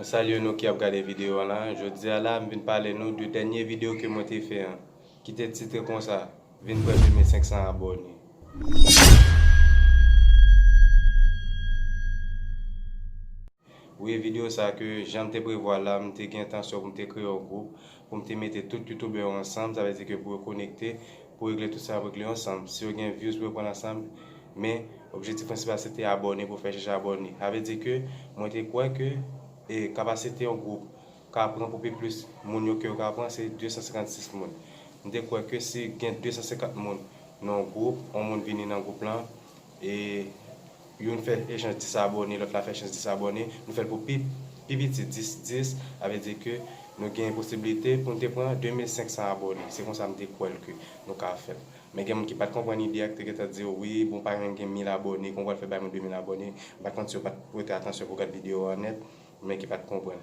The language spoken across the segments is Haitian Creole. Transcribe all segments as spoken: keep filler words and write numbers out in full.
Salye nou ki ap gade videyo an la. Jodi a la, m vin pale nou de dènye videyo ke mwen te fè an, ki te titre konsa, vin pran de mil senk san abòne. Wi, videyo sa ke jan m te prevwa la, m te gen entansyon pou m te kreye yon gwoup, pou m te mete tout youtubè yo ansanm, sa vle di ke pou yo konekte, pou regle tout sa yo ap regle yo ansanm. Si yo gen views pou yo pran ansanm, men objektif prensipal se te abòne, pou fè chèche abòne. Sa vle di ke mwen te kwè ke e kapasite yon gwoup ka pran pou pi plis moun yo ke yo ka pran, se de san senkannsis moun. M te kwè ke si gen de san senkant moun nan yon gwoup, yon moun vini nan gwoup lan, e youn fè echanj dis abòne, lòt la fè echanj dis abòne, nou fè l pou pi, pi piti, dis dis, sa vle di ke nou gen posiblite pou n te pran de mil senk san abòne. Se konsa m te kwè l ke nou ka fè l. Men gen moun ki pa t konprann ide a, ki te gentan di, "Wi, bon, pa menm gen mil abòne, kòman w pral fè bay moun de mil abòne?" M pa t konn si yo pa t prete atansyon pou gad videyo an nèt, men ki pa t konprann.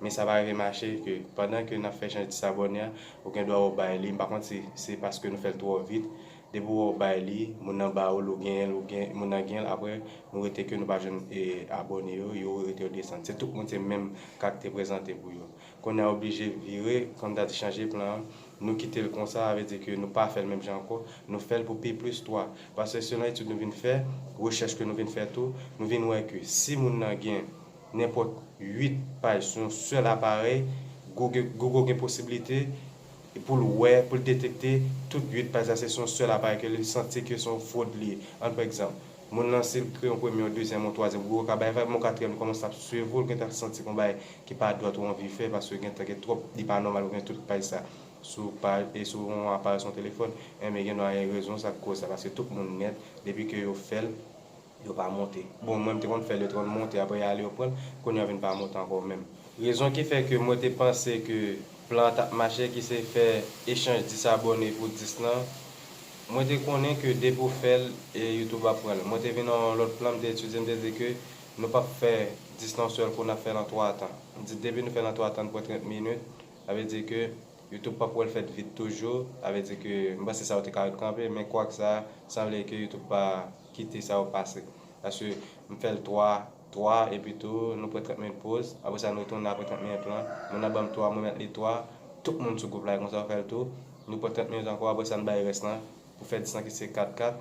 Men sa pa rive mache ke pandan ke n ap fè echanj dis abòne a, ou gen dwa wè w bay li. M pa konn si se paske nou fè l twò vit. Depi w wè w bay li, moun nan ba ou l, ou genyen l, ou gen, moun nan genyen l, apre nou rete ke nou pa jwenn e, abòne yo, yo rete yo desann. Se tout moun se menm ka k te prezante pou yo. Kounye a oblije vire, kòm ta di chanje plan an, nou kite l konsa, sa vle di ke nou pa fè l menm jan ankò, nou fè l pou pi plis twa. Paske selon etid nou vin fè, rechèch ke nou vin fè tou, nou vin wè ke si moun nan gen nenpòt uit paj sou yon sèl aparèy, Google, Google gen posiblite pou l wè, pou l detekte tout uit paj sa, se sou yon sèl aparèy ke li santi ke se yon fwod li ye. Ann pran egzanp, moun nan si l kreye yon premye, yon dezyèm, yon twazyèm, Google ka bay vag, men yon katriyèm, li kòmanse ap swiv ou, l gentan santi gon bagay ki pa dwat ou anvi fè, paske gentan gen twòp, li pa nòmal ou gen tout paj sa sou paj, e sou yon aparèy, sou yon telefòn, enben gen dwa gen rezon sa k koz sa, paske tout moun nèt, depi ke yo fè l, yo pa monte. Bon, mwen m te konn fè l, yo te konn monte, apre y ale yo pran l, kounye a vin pa monte ankò menm. Rezon ki fè ke mwen te panse ke plan an t ap mache, ki se fè echanj dis abòne pou dis lan, mwen te konnen ke depi w fè l, e YouTube ap pran l. Mwen te vin nan yon lòt plan, m te etidye, m te di ke nou p ap fè dis lan yon sèl kou, n ap fè l an twa tan. M di depi nou fè l an twa tan, n pran trant minit, sa vle di ke YouTube p ap wè l fèt vit toujou, sa vle di ke m panse sa yo te ka ret kanpe, men kwak sa, sanble ke YouTube pa kite sa yo pase. Paske m fè l twa, twa, epi tou, nou pran trant minit poz, apre sa, nou retounen apre trant minit lan, moun nan ban m twa, mwen met li twa, tout moun sou gwoup la, e konsa yo fè l tou, nou pran trant minit ankò, apre sa, n bay rès lan, pou fè dis lan ki se kat kat,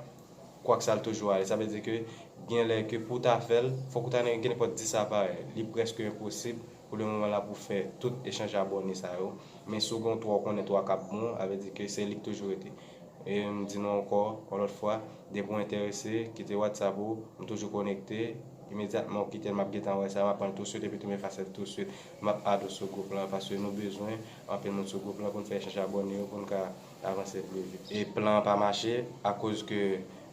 kwak sa l toujou ale. Sa vle di ke gen lè ke pou w ta fè l, fòk ou ta gen nenpòt dis aparèy. Li prèske enposib pou le moman la pou w fè tout echanj abòne sa yo. Men si w gen twa, w konnen twa k ap bon, sa vle di ke se li k toujou rete. E m di nou ankò, yon lòt fwa, depi w enterese, kite WhatsApp ou, m toujou konekte. Imedyatman w kite l, m ap gentan wè sa, m ap pran l touswit, epi tou m efase l touswit. M ap add ou sou gwoup lan, paske nou bezwen anpil moun sou gwoup lan pou n fè echanj abòne yo, pou n ka avanse pli vit. E plan an pa mache akoz ke,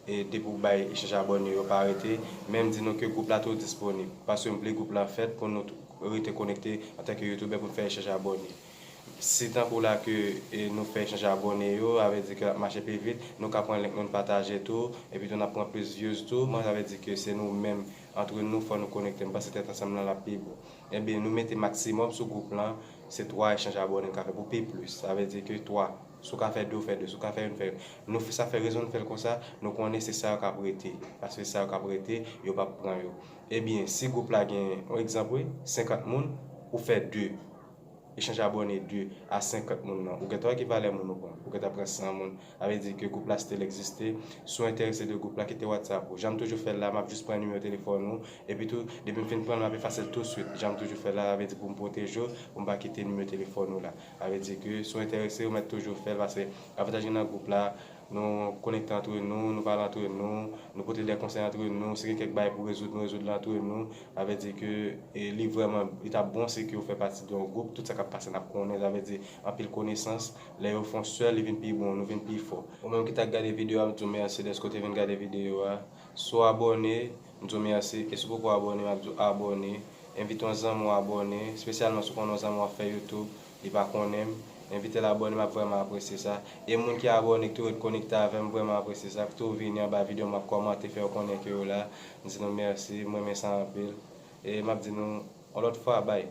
e, depi w bay echanj abòne yo pa rete, men m di nou ke gwoup la toujou disponib, paske m vle gwoup la fèt pou nou tou rete konekte antanke youtubè pou n fè echanj abòne. Si tankou la ke, e, nou fè echanj abòne yo, sa vle di ke l ap mache pi vit, nou ka pran link nou, n pataje tou, epi tou n ap pran plis views tou, men sa vle di ke se nou menm, antre nou, fò nou konekte, m panse tèt ansanm lan l ap pi bon. Ebyen, nou mete maksimòm sou gwoup lan, se twa echanj abòne n ka fè pou pi plis. Sa vle di ke twa. Si w ka fè de, w fè de. Si w ka fè youn, fè youn. Nou, sa fè rezon n fè l konsa, nou konnen se sa yo k ap rete. Paske se sa yo k ap rete, yo p ap pran yo. Ebyen, si gwoup la gen, yon egzanp, wi, senkant moun, ou fè de. Echanj abòne de a senkant moun nan. Ou gentan wè ki valè moun ou pran. Ou gentan pran san moun. Sa vle di ke gwoup la still egziste. Si w enterese de gwoup la, kite WhatsApp ou. Jan m toujou fè l la, m ap jis pran nimewo telefòn ou. Epi tou, depi m fin pran l, m ap efase l touswit. Jan m toujou fè l la, sa vle di pou m pwoteje w, pou m pa kite nimewo telefòn ou la. Sa vle di ke si w enterese, ou mèt toujou fè l, paske avantaj gen nan gwoup la, nou konekte antre nou, nou pale antre nou, nou pote de konsèy antre nou, si gen kèk bagay pou rezoud, nou rezoud li antre nou. Sa vle di ke, e, li vrèman, li t ap bon si ke w fè pati de yon gwoup, tout sa k ap pase n ap konnen, sa vle di anpil konesans, lè yo fè yon sèl, li vin pi bon, nou vin pi fò. Ou menm ki t ap gade videyo a, m di w mèsi dèske w te vin gade videyo a. Si w abòne, m di w mèsi, e si w poko abòne, m ap di w abòne. Envite yon zanmi w abòne, espesyalman si w konnen yon zanmi w ap fè YouTube, li pa konnen m. Envite l abòne, m ap vrèman apresye sa. E moun ki abòne, ki tou ret konekte avè m, m vrèman apresye sa. Ki tou vini anba videyo m, ap kòmante, fè yo konnen ke yo la. M di nou mèsi, m renmen sa anpil. E m ap di nou yon lòt fwa, bye.